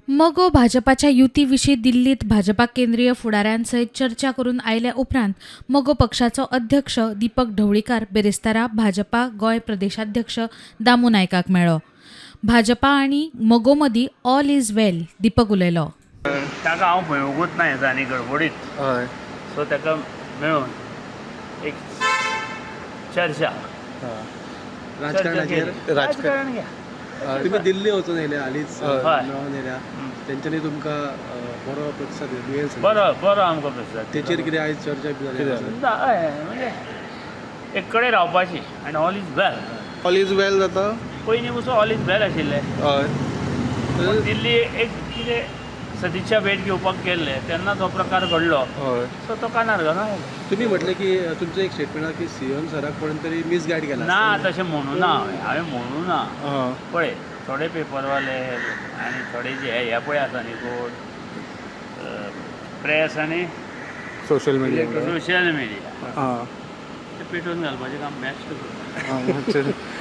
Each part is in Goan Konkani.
मगो भाजपाच्या युती विशीं दिल्लीत भाजपा केंद्रीय फुडाऱ्यां सयत चर्चा करून आयल्या उपरांत मगो पक्षाचो अध्यक्ष दीपक ढवळीकार बिरेस्तारा भाजपा गोंय प्रदेशाध्यक्ष दामू नायकाक मेळ्ळो. भाजपा आनी मगो मदीं ऑल is वेल, दीपक उलयलो. ताका हांव मेळुंकूच ना हेजा आनी गडबडीत. सो ताका मेळून एक चर्चा राजकारणाचेर. चर्चा केली. राजकारण घ्या. तुमी दिल्ली वचून येयले हालींच, मेळोन येयल्या. तेंच्यांनी तुमकां बरो प्रतिसाद दिलो, दुयेंस. बरो बरो आमकां प्रतिसाद दिलो. तेचेर कितें आयज चर्चा बी जाली आसत? ना, हय, म्हणजे एक कडेन रावपाची आनी all is well. All is well जाता. पयलीं पसून ऑल is वेल आशिल्लें. पूण दिल्ली एक कितें सदिच्छा भेट घेवपाक गेल्ले तेन्ना तो प्रकार घडलो. सो तो कानार घालून आयलो. तुमी म्हटलें की तुमचें एक स्टेटमेंट आहा की सीएम सराक कोणें तरी मिसगायड केला. ना, तशें म्हणू ना हांवें. हांवें म्हणू ना. पळय, थोडे पेपरवाले आनी थोडे जे हे पळय आसा न्ही कोण प्रेस आनी सोशल मिडिया. सोशल मिडिया, ते पेटोवन घालपाचें काम बेस्ट करता.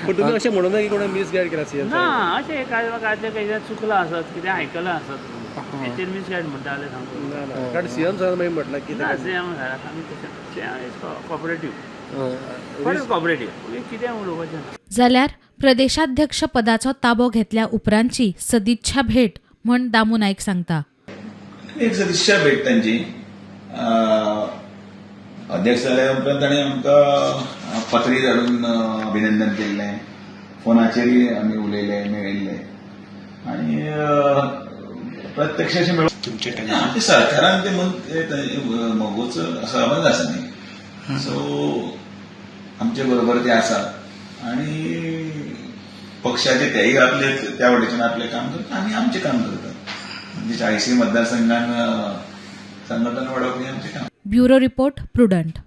पूण तुमी अशें म्हणूं ना की कोणें मिसगायड केला सीएम? ना, अशें काय काय कितें चुकलां आसत, कितें आयकलां आसत, हेचेर मिसगायड म्हणटा जाल्यार सांगू. ना ना, कारण सीएम सरान मागीर म्हटलां की ना. ताका सीएम सराक आमी तशें कॉपरेटीव, बरें कॉपरेटीव, कितें उलोवपाचें ना. जाल्यार प्रदेशाध्यक्ष पदाचो ताबो घेतल्या उपरांतची सदिच्छा भेट म्हण दामू नायक सांगता. एक सदिच्छा भेट तांची. अध्यक्ष जाल्या उपरांत ताणें आमकां पत्री धाडून अभिनंदन केल्लें. फोनाचेरय आमी उलयले, मेळिल्ले आनी प्रत्यक्ष अशें मेळूं आमच्या सरकारान ते मगोचो संबंद आसा न्ही, सो आमचे बरोबर ते आसा आनी पक्षाचे तेय आपले त्या वटेच्यान आपलें काम करता आनी आमचें काम करता. म्हणजे 40 मतदारसंघान संघटन वाडोवप हें आमचें काम. Bureau report, prudent.